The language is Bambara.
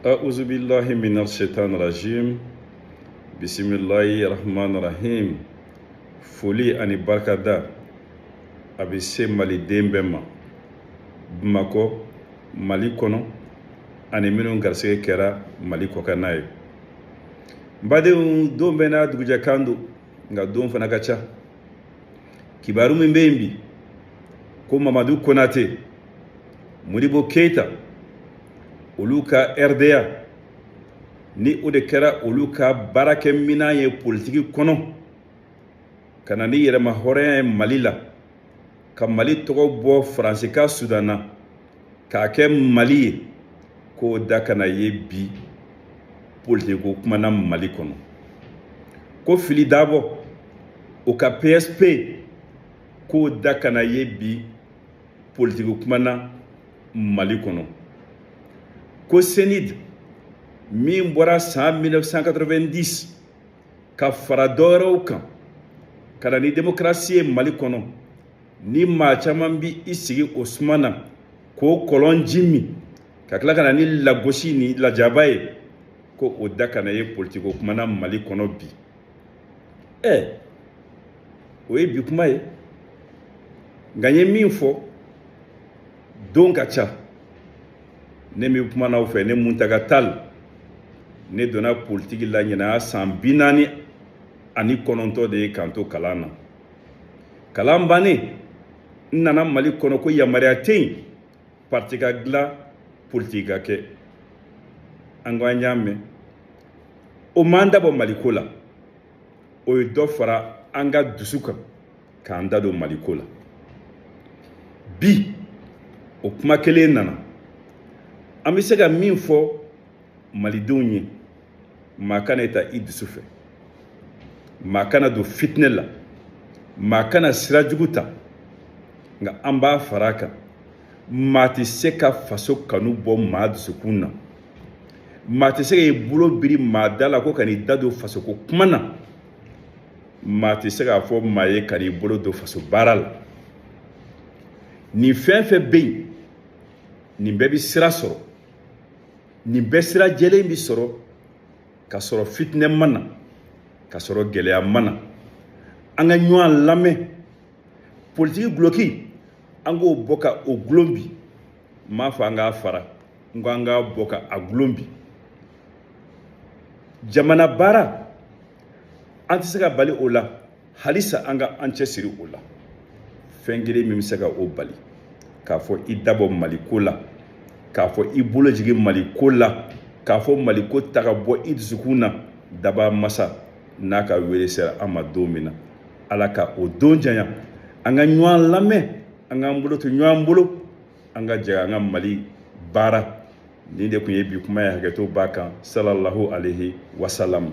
أعوذ بالله من الشيطان الرجيم بسم الله الرحمن الرحيم. Foli ani barikada a bɛ se maliden bɛɛ ma Bamakɔ, Mali kɔnɔ, ani minnu garisɛgɛ kɛra Mali kɔkanna ye. N badenw, don bɛɛ n'a dugujɛ kan don, nka don fana ka ca. Kibaru min bɛ yen bi, ko Mamadu Konate, Modibo Keyita, olu ka RDA ni o de kɛra olu ka baarakɛminan ye politiki kɔnɔ ka na ni yɛrɛma hɔrɔnya ye Mali la, ka Mali tɔgɔ bɔ Faransi ka Sudan na k'a kɛ Mali ye, k'o da kana ye bi politiki ko kuma na Mali kɔnɔ. Ko Fili Dabɔ, o ka PSP, k'o da kana ye bi politiki kuma na Mali kɔnɔ. Ko CNID min bɔra san 1990 ka fara dɔwɛrɛw kan ka na ni démocratie ye Mali kɔnɔ, ni maa caman bi i sigi o suma na k'o kɔlɔn ji min ka tila ka na ni lagosi ni lajaba ye, ko o da kana ye politiki kuma na Mali kɔnɔ bi. Ɛ, o ye bi kuma ye. Nka n ye min fɔ, don ka ca. Ne min kuma n'aw fɛ, ne Muntaga Tall, ne donna politiki la ɲinan san 49 de ye k'an to kalan na. Kalan bannen, n nana Mali kɔnɔ ko yamaruya tɛ yen parti ka dilan, politiki ka kɛ. An ko an y'a mɛn, o m'an dabɔ Maliko la. O ye dɔ fara an ka dusu kan k'an da don Maliko la. Bi o kuma kelen nana. An bɛ se ka min fɔ malidenw ye, maa kana ta i dusu fɛ, maa kana don fitinɛ la, maa kana sira jugu ta. Nka an b'a fara a kan, maa tɛ se ka faso kanu bɔ maa dusukun na, maa tɛ se k'i bolo biri maa da la ko ka n'i da don fasoko kuma na, maa tɛ se k'a fɔ maa ye ka n'i bolo don faso baara la. Nin fɛn fɛn bɛ yen, nin bɛɛ bɛ sira sɔrɔ, nin bɛɛ sira jɛlen bɛ sɔrɔ ka sɔrɔ fitinɛ ma na, ka sɔrɔ gɛlɛya ma na. An ka ɲɔgɔn lamɛn. Politiki guloki, an k'o bɔ ka o gulon bi. N m'a fɔ an k'a fara, n ko an k'a bɔ ka a gulon bi. Jamana baara, an tɛ se ka bali o la. Halisa an ka an cɛsiri o la. Fɛn kelen min bɛ se ka o bali, k'a fɔ i dabɔ Maliko la, k'a fɔ i bolo jigin Maliko la, k'a fɔ Maliko ta ka bɔ i dusukun na, daba masa n'a ka wele sera an ma don min na, Ala ka o don janya. An ka ɲɔgɔn lamɛn, an k'an bolo to ɲɔgɔn bolo, an ka jɛ an ka Mali baara. Nin de tun ye bi kuma ye. Hakɛto b'a kan. Salallahu alaihi wasalam.